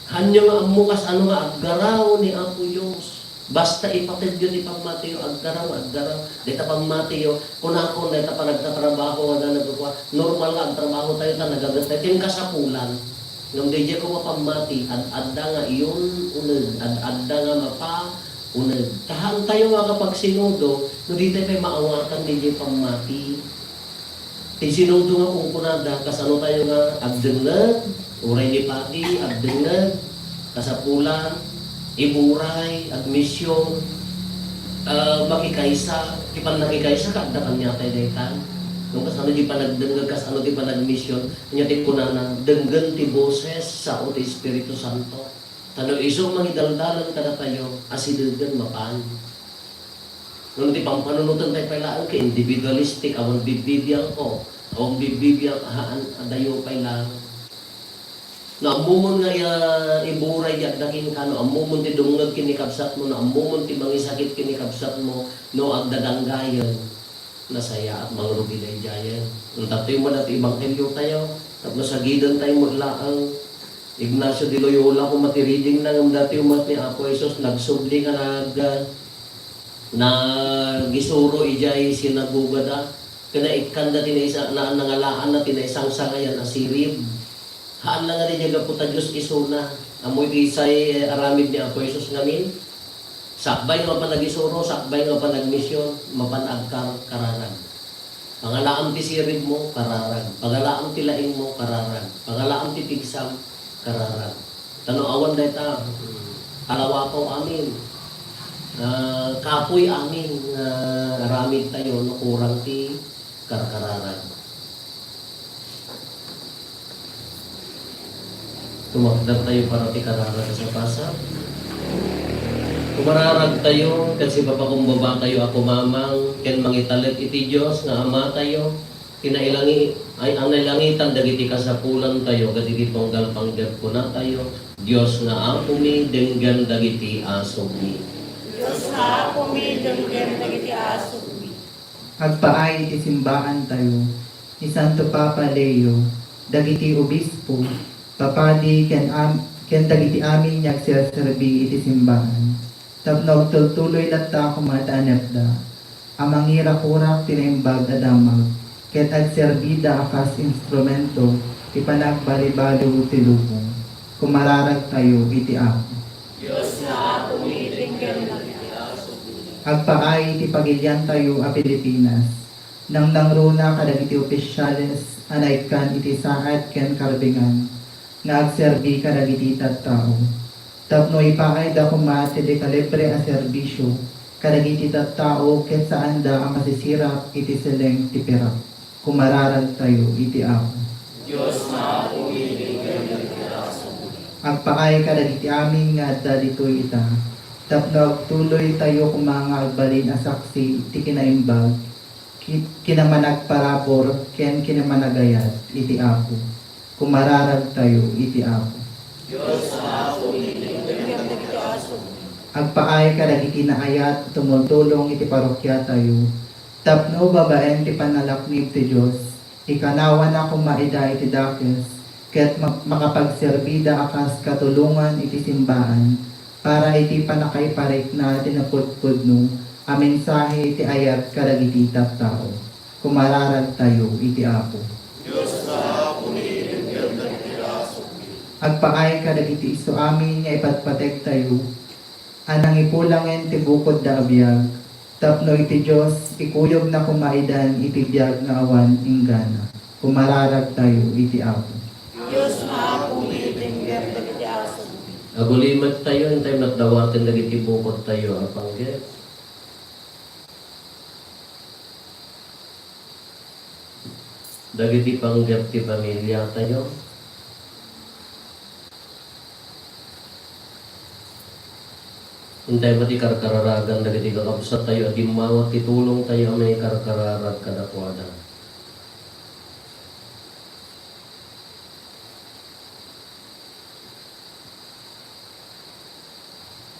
Hanyo nga ammo kasano nga aggaraw ni Apo Dios. Basta ipatedyo ti pammatiyo, aggaraw, aggaraw. Dayta pammatiyo, kunakon, dayta panagtatrabaho, nga nagkukua, normal nga agtrabaho tayo, ta nagaget tayo, ken kasapulan. Ngem daydiay ko mapammati, ad-adda nga iyon, uneg, ad-adda nga mapa, uneg. Ta haan tayo nga kapag sinudo, no di tayo pay maawatan daydiay pammati. Ti sinudo nga kunkunada, kasano tayo nga agdengngeg, uray ni padi, agdengngeg, kasapulan, iburay, agmision, ah, makikaysa, ti pannakikaysa, kaadda kaniatayo dayta. No kasano ti panagdengngeg, kasano ti panagmision, ania ti kunana, denggen ti boses, sao ti Espiritu Santo. Ta no isu mangidaldalan kadatayo, asidegen mapan. Ngem ti pampanunoten tayo pay laeng ket individualistic, awan bibbibiangko, awan bibbibiang, haan, adayo pay laeng. No ammomon nga iya-, iburay di agda kenka, no ammomon ti dumngeg ken ni kabsatmo, no ammomon ti mangisakit ken ni kabsatmo, no agdadanggayen, nasayaat mangrugi daydiayen. Intatyo met ti ebanghelio tayo, tapno sagiden tayo met laeng. Ignacio de Loyola, koma ti reading na, ngem daytoy met ni Apo Jesus, nagsubli nga nag-, nagisuro idiay sinagogada, ken naikkanda ti naisa-, na-, nangalaanna ti naisangsangayan a sirib. Haan la nga diay gapu ta Dios isuna. Ammo iti say, eh, aramid ni Apo Jesus ngamin, sakbay nga mapan agisuro, sakbay nga mapan agmision, mapan agkar-, kararag. Pangalaam ti siribmo, kararag. Pangalaam ti laingmo, kararag. Pangalaam ti pigsam, kararag. Ta no awan dayta, alawapaw amin. Ah, kapoy amin nga aramid tayo no kurang ti karkararag. Tumakder tayo para ti kararag a basbasol. Kumararag tayo, ken sipapakumbaba tayo a kumamang, ken mangitalek iti Dios nga Ama tayo, Kinailangi-, ay, a nailangitan dagiti kasapulantayo ket iti tunggal panggep kunatayo, Dios nga Apomi, denggem dagiti asugmi. Dios nga Apomi, denggem dagiti asugmi. Agpaay iti simbaantayo, ni Santo Papa Leo, dagiti obispo, papadi, ken am-, ken dagiti amin nga agserserbi iti simbaan. Tapno agtultuloy latta koma ti anepda a mangirakurak ti naimbag a damag, ket agserbida a kas instrumento ti panagbalibaliw ti lubong. Kumararagtayo iti Apo. Dios nga Apomi, denggem dagiti asugmi. Agpaay iti pagiliantayo a Pilipinas, nangnangruna kadagiti ofisiales a naikkan iti saad ken karbingan nga agserbi kadagiti tattao. Tapno ipaayda koma ti dekalibre a serbisio kadagiti tattao ket saanda a masisirap iti seleng ti pirak. Kumararagtayo iti Apo. Dios nga Apomi, denggem dagiti asugmi. Agpaay kadagiti amin nga adda ditoy ita, tapno agtuloytayo koma nga agbalin a saksi ti kinaimbag, ki-, kinamanagparabur, ken kinamanagayat iti Apo. Kumararagtayo iti Apo. Dios nga Apomi, denggem dagiti asugmi. Agpaay kadagiti naayat tumultulong iti parokiatayo, tapno babaen ti panalaknib ti Dios, ikanawana koma ida iti dakes, ket ma-, makapagserbida a kas katulongan iti simbaan, para iti pannakaiparikna ti napudpudno a mensahe ti ayat kadagiti tattao. Kumararagtayo iti Apo. Dios nga Apomi, denggem dagiti asugmi. Agpaay kadagiti isuamin nga ipatpategtayo a nangipulangen ti bukodda a biag, tapno iti Dios ikuyogna koma idan iti biag nga awan inggana. Kumararagtayo iti Apo. Dios nga Apomi, denggem dagiti asugmi. Agulimettayo, intay met dawaten dagiti bukodtayo a panggep. Dagiti panggep ti pamiliatayo. Intay met ikarkararagan dagiti kakabsattayo a dimmawa ti tulongtayo a mangikarkararag kadakuada.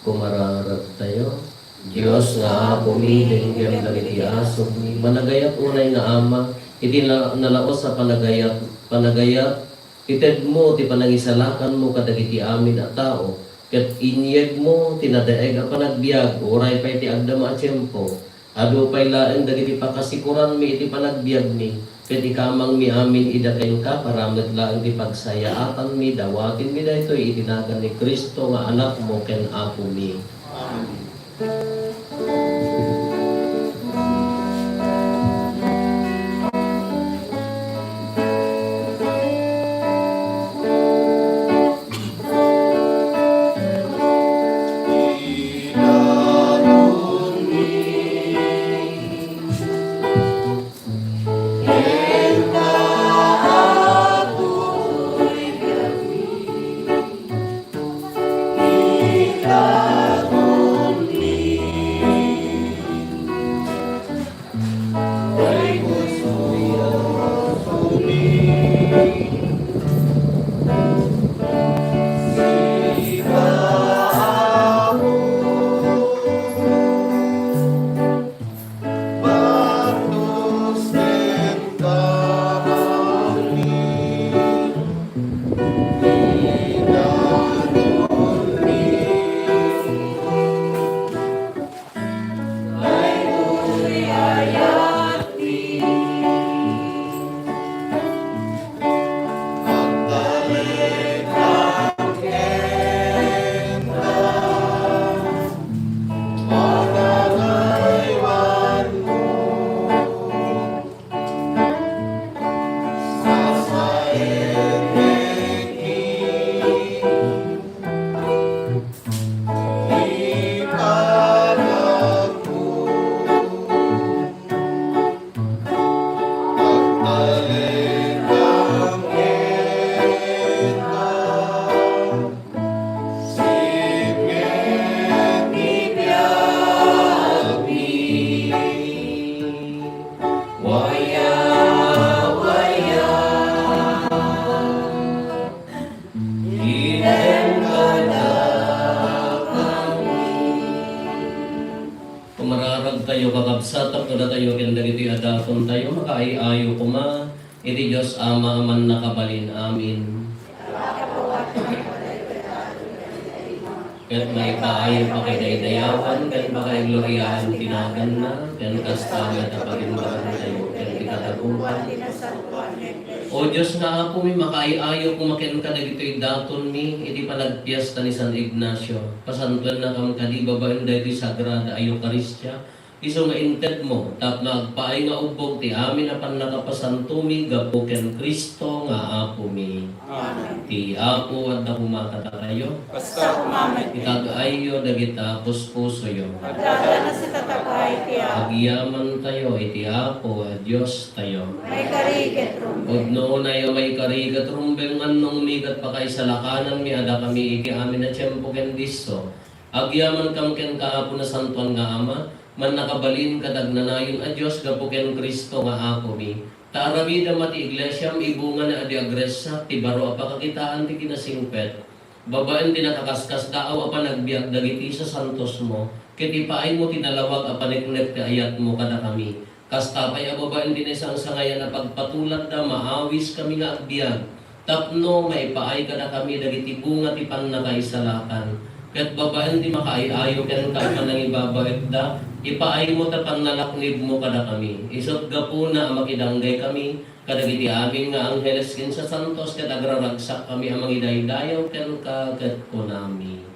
Kumararagtayo. Dios nga Apomi, denggem dagiti asugmi. Managayat unay nga Ama, iti na-, nalaus a panagayat, panagayat, itedmo ti panangisalakanmo kadagiti amin a tao, ket inyegmo ti nadaeg a panagbiag, uray pay ti agdama a tiempo. Adu pay laeng dagiti pakasikoranmi iti panagbiagmi, ket ikamangmi amin ida kenka, para met laeng ti pagsayaatanmi, dawatenmi daytoy iti nagan ni Cristo nga Anakmo ken Apomi. Amen. Tayo, kakabsat, tapno datayo ken dagitoy a datontayo, makaay-ayo koma iti Dios Ama a mannakabalin. Amen. Ket maipaay a pakidaydayawan ken pakaigloriaan ti naganna, ken kasta met a pagimbagantayo ken ti kataguan. O Dios nga Apomi, makaay-ayo koma kenka dagitoy datonmi iti panagpiesta ni San Ignacio. Pasantuennakam kadi babaen daytoy sagrada a Eukaristia, isu nga intedmo tapno agpaay nga ubbog ti amin a pannakapasantomi gapu ken Cristo nga Apomi. Amen. Ti Apo adda koma kadakayo. Kasta koma met. Itag-ayyo dagita puspusoyo. Adda na sitataguay ti Apo. Agyamantayo iti Apo a Diostayo. Maikari ket rumbeng. Pudno unay a maikari ket rumbeng, annongmi ket pakaisalakananmi a dakami iti amin a tiempo ken disso. Agyamankam kenka, Apo Nasantoan nga Ama, mannakabalin ket agnanayon a Dios gapu ken Cristo nga Apomi. Ta aramidem a ti iglesiam ibungana a di agressak ti baro a pakakitaan ti kinasingpet. Babaen ti nakaskaskasdaaw a panagbiag dagiti sasantosmo, ket ipaaymo ti nalawag a paneknek ti ayatmo kadakami. Kasta pay a babaen ti naisangsangayan a pagpatulagda, maawiskami nga agbiag, tapno maipaay kadakami dagiti bunga ti pannakaisalakan. Ket babaen ti makaay-ayo kenka a panangibabaetda, ipaaymo ta pannalaknibmo kadakami. Isut' gapuna a makidanggay kami kadagiti amin nga angheles ken sasantos ket agraragsakkami a mangidaydayaw kenka ket kunami.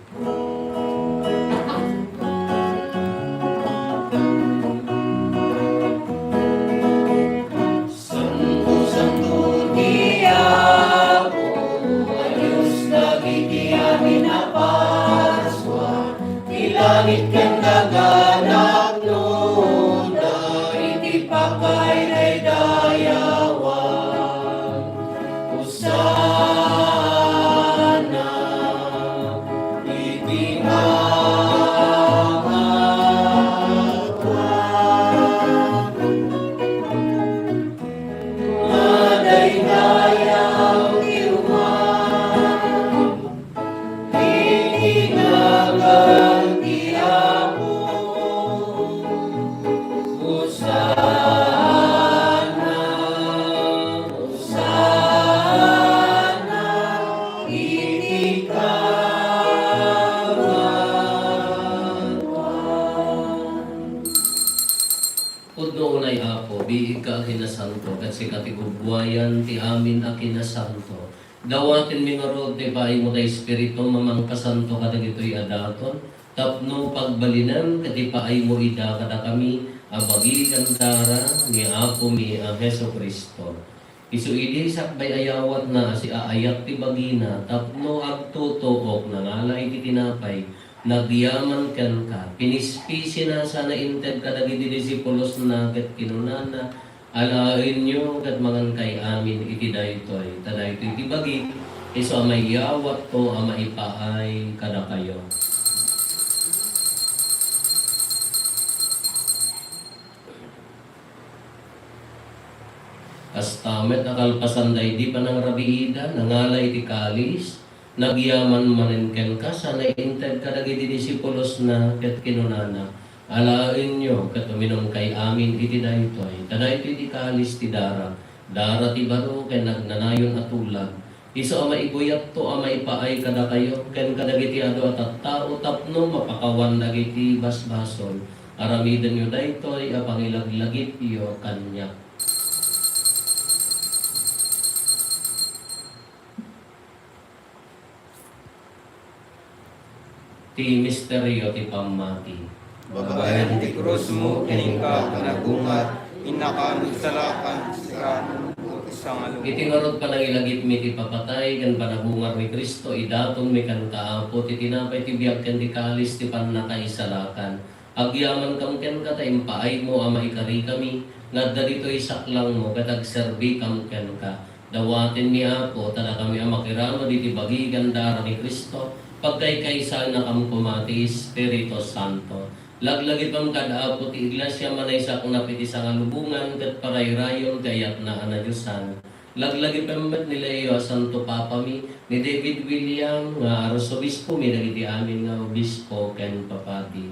Santo, santo ti Apo a Dios dagiti amin a Pasua, ti langit ken daga napnoda iti pakaidaydayawan. Hosanna iti Ama. Madaydayaw ti ruar iti nagan ti Apo. Hosanna, Hosanna iti kabangoan. Pudno unay, Apo, biigka a kinasanto, ket sika ti gubbuayan ti amin a kinasanto. Dawatenmi ngarud ti ipaaymo ti Espiritum a mangpasanto kadagitoy a daton, tapno pagbalinem ket ipaaymo ida kadakami a bagi ken dara ni Apomi a Jesu-Cristo. Isu idi sakbay a yawatna a siaayat ti bagina tapno agtutuok, nangala iti tinapay, nagyaman kenka, pinispisina sana inted kadagiti disipulosna ket kinunana, "Alaenyo ket mangankay amin iti daytoy, ta daytoy ti bagik, isu a mayawatko a maipaay kadakayo." Kasta met a kalpasan daydi panangrabiida, nangala iti kalis, nagyaman manen kenka, sana inted kadagiti disipulosna, ket kinunana, "Alaenyo ket uminumkay amin iti daytoy, ta daytoy ti kalis ti dara, dara ti baro ken agnanayon a tulag, isu a maibuyatto a maipaay kadakayo ken kadagiti adu a tattao tapno mapakawan dagiti basbasol. Aramidenyo daytoy a pangilaglagipyo kaniak." Ti misterio ti pammati. Babaen ti krusmo ken inka a panagungar, innaka a nagsalakan, sika a nalukot ti sangalubongan. Iti ngarud panangilagipmi ti papatay ken panagungar ni Cristo, idatonmi kenka, Apo, ti tinapay ti biag ken ti kalis ti pannakaisalakan. Agyamankam kenka ta impaaymo a maikarikami nga adda ditoy saklangmo ket agserbikam kenka. Dawatenmi, Apo, ta dakami a makiramid iti bagi ken dara ni Cristo, pagkaykaysaennakam koma ti Espiritu Santo. Laglagipem kad, Apo, ti Iglesia a manaysaknap iti sangalubongan ket parayrayem ti ayatna a nadiosan. Laglagipem met ni Leo a Santo Papami, ni David William nga Arsobispomi, dagiti amin nga obispo ken papadi.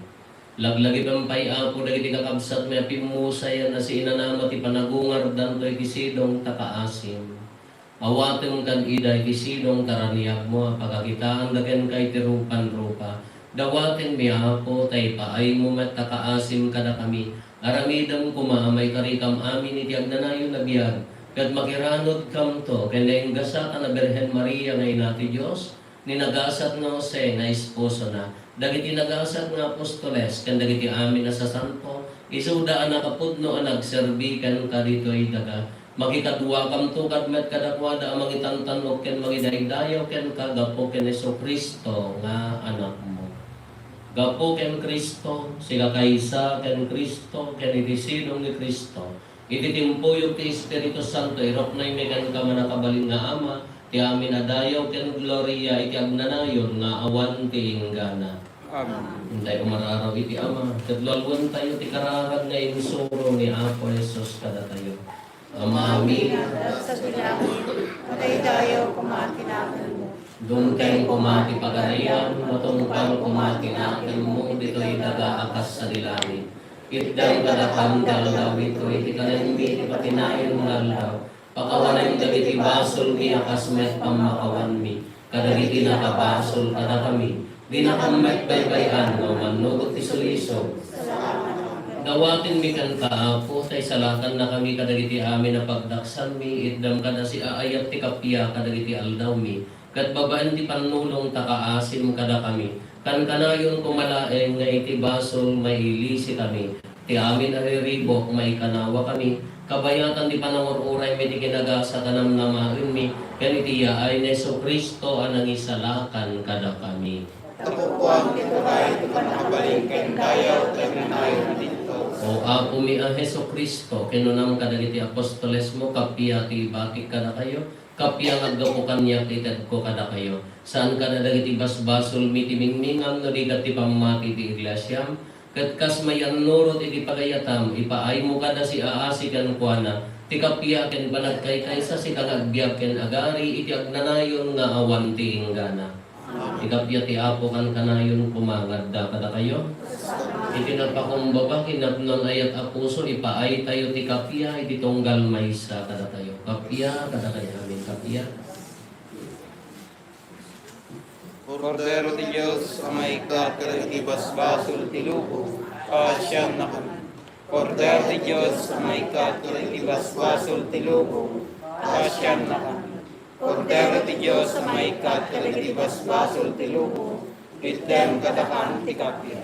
Laglagipem pay, Apo, dagiti kakabsatmi a pimmusayan a siinanama ti panagungardanto iti sidong ta kaasim. Awatem kad ida iti sidong ta raniagmo a pakakitaanda kenka iti rupan-rupa. Dawatenmi, Apo, ta ipaaymo met ta kaasim kadakami. Aramidem koma a maikarikam amin iti agnanayon a biag, ket makiranudkamto ken naingasatan a Birhen Maria nga Ina ti Dios, ni nagasat nga Jose nga esposona, dagiti nagasat nga apostoles, ken dagiti amin a sasanto, isuda a nakapudno a nagserbi kenka ditoy daga. Makikaduakamto kad met kadakuada a mangitantan-ok ken mangidaydayaw kenka gapu ken Jesu-Cristo nga Anakmo. Gapu ken Cristo, sika kaysa ken Cristo, ken iti sidong ni Cristo, iti timpuyog ti Espiritu Santo, iruknoymi kenka, mannakabalin nga Ama, ti amin a dayaw ken gloria iti agnanayon nga awan ti inggana. Amen. Intay umararaw iti Ama, ket lualuentayo ti kararag nga insuro ni Apo Jesus kadatayo. Amami, Amami nga adda sadi langit, madaydayaw koma ti naganmo. Dumteng koma ti Pagarian, matungpal koma ti nakemmo ditoy daga a kas sadi langit. Itdem kadakami ti aldaw ditoy ti kanenmi ti patinayon nga aldaw. Pakawanem dagiti basolmi a kas met pammakawanmi kadagiti nakabasol kadakami. Dinakam met baybay-an nga umannugot ti sulisog. Dawatenmi kenka, Apo, ta isalakannakami kadagiti amin a pagdaksanmi, itdem kada siaayat ti kappia kadagiti aldawmi. Ket babaen ti pannulong ta kaasim kadakami, kankanayon koma laeng nga iti basol mailisikami, ti amin a riribuk maikanawakami, kabayatan ti panangur-uraymi ti kinagasat a namnamaenmi, ken iti yaay ni Jesu-Cristo a nangisalakan kadakami. Tapno ti turay ti pannakabalin ken dayaw ken kanayon ti Dios. O Apomi a Jesu-Cristo, kinunam kadagiti apostolesmo, kappia ti ibatik kadakayo, kappia nga aggapu kaniak ti itedko kadakayo. Saan kada dagiti basbasolmi ti mingmingam no di ket ti pammati ti iglesiam, ket kas mayannurot iti pagayatam, ipaaymo kada siaasi kenkuana ti kappia ken panagkaykaysa, sika nga agbiag ken agari iti agnanayon nga awan ti inggana. Ti kappia ti Apo kankanayon koma nga adda kadakayo. Iti napakumbaba ken napnoan ayat a puso, ipaaytayo ti kappia iti tunggal maysa kadatayo. Kappia kadakayo. Amen. Kappia. Kordero ti Dios a maikkat kadagiti basbasol ti lubong, paasiannakami. Kordero ti Dios a maikkat kadagiti basbasol ti lubong, paasiannakami. Kordero ti Dios a maikkat kadagiti basbasol ti lubong, itdem kadakami ti kappia.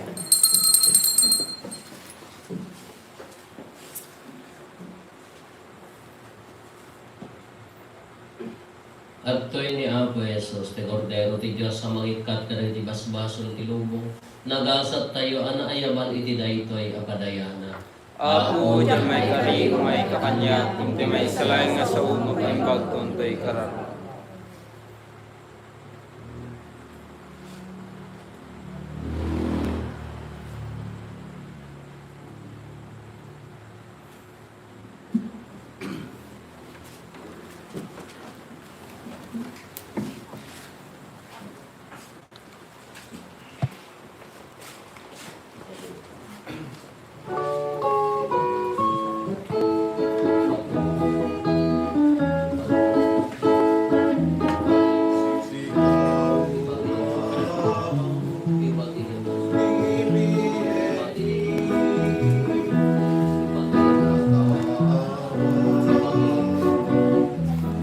Adtoy ni Apo Jesus, ti Kordero ti Dios a mangikkat kadagiti basbasol ti lubong. Nagasattayo a naayaban iti daytoy a padayanak. Apo, diak maikari nga umayka kaniak, ngem ti maysa laeng nga sao, mapaimbagton toy kararag.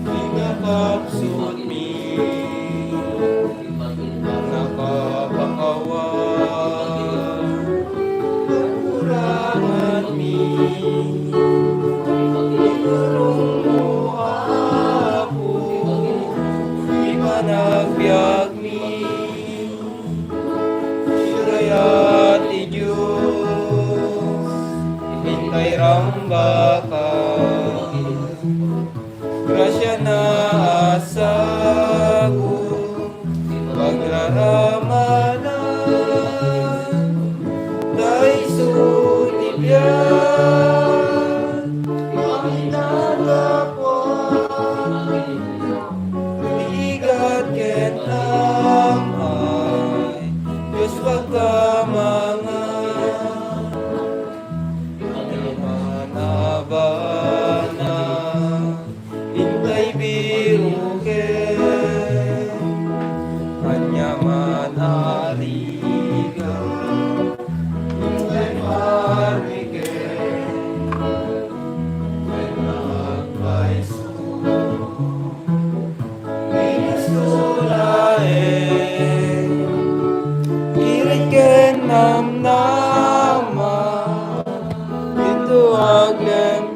Pinakapsutmi, nakapakawan, kakuranganmi. Inurongmo, Apo, ti panagbiagmi. Dayta ti Dios, intayrambaka. Grasiana a sagut, pagraramana, ta isu ti biag, maminagapuan, rigat ken amay, Dios pagkamangan. Ikaw, kay pariken, kay nagpayso, Kristo laeng, irik ken namnama, dito aglemen.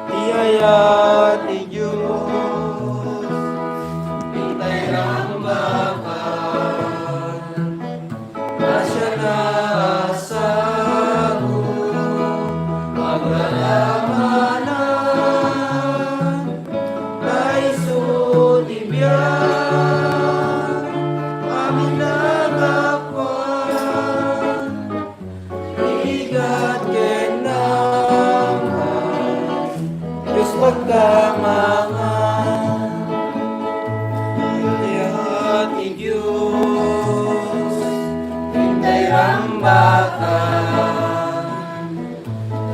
Ti ayat ti Dios, intay rambakan, grasia na a sagut, pagradamanan, ta isu ti biag, amin a gapuan. Rigat ken naman, Dios pagkamangan. Ti ayat ti Dios, intay rambakan,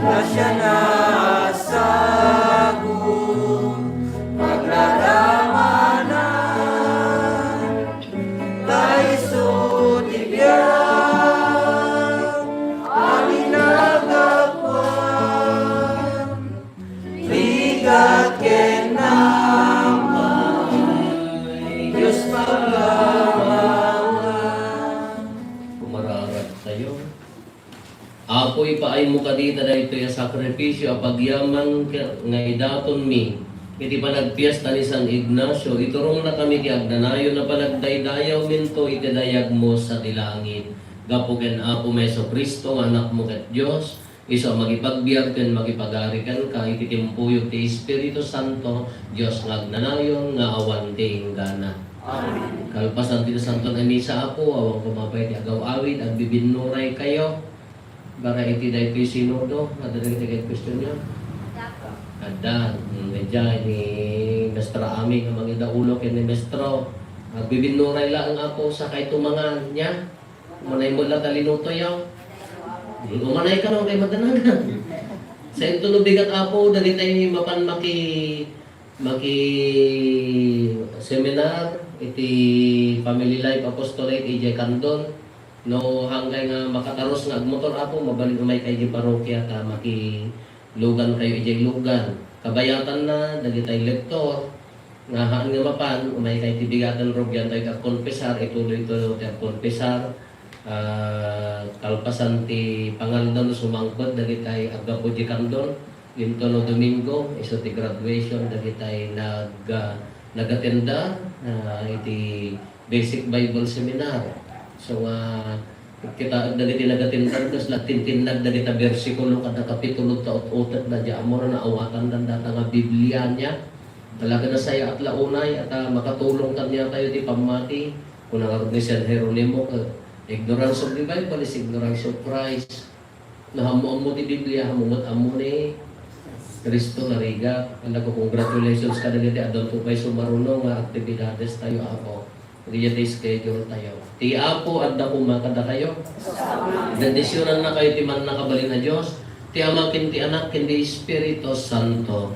grasia na a sagut, pagradamanan, ta isu ti biag, amin a gapuan, rigat ken naman, Dios pagkamangan. Kumararag tayo. Apo, ipaaymo kadi daytoy a sakripisio a pagyaman nga idatonmi iti panagpiesta ni San Ignacio. Iturongna kami ti agnanayon a panagdaydayawminto iti dayagmo sadi langit. Gapu ken Apomi Jesu-Cristo nga Anakmo ket Dios, isu a mangipagbiag ken mangipagari kenka iti timpuyog ti Espiritu Santo, Dios nga agnanayon nga awan ti inggana. Amen. Kalpasan ti Nasantoan a Misa, Apo, awan koma pay ti agaw-awid, agbibinnuraykayo. Para iti daytoy sinodo, adda dagiti ket questionyo? Adda. Mm, media ni Mestra Ami nga mangidaulo ken ni Mestro. Agbibinnuray laeng, Apo, sakay tumangan niya. Umanay mo la ta linutoyo. Umanay ka no kay madanagan. Sa intuno bigat, Apo, dagitay mapan maki-, maki-seminar iti Family Life Apostolate idiay Candon. No, hanggay nga makatarus nga agmotor, Apo, mabalin umayka idiay parokya ta makilugankayo idiay lugan. Kabayatanna, dagitay lektor, nga haan nga mapan, umayka iti bigaten, rugiantayo ti agkonfesar, ituloyto ti agkonfesar. Ah, kalpasan ti pangaldaw no sumangpet dagitay aggapu idiay Candon, intono Domingo, isu ti graduation dagitay nag-, ah, nag-attenda, ah, iti Basic Bible Seminar. So, ah, kitaek dagiti nag-attenda, kas nagtintinnag dagita bersikulo kada kapitulo ta ut-utek da, di ammo na naawatan data nga Biblia niya. Talaga nasayaat la unay, at, ah, makatulong kaniatayo ti pammati. Kuna ngarud ni San Jeronimo, ah, "Ignorance of the Bible is ignorance of Christ." No ammo-ammo ti Biblia, ammo met ammo ni Cristo, narigat. Ala ko, congratulations kadagiti addanto pay sumaruno nga aktibidades tayo, Apo. Daydiay ti schedule tayo. Ti Apo adda koma kadakayo. Bendisyonannakayo ti mannakabalin a Dios, ti Ama, ken ti Anak, ken ti Espiritu Santo.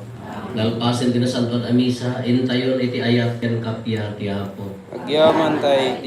Nalpasen ti Nasantoan a Misa, intayon iti ayat ken kappia ti Apo. Agyaman tayo iti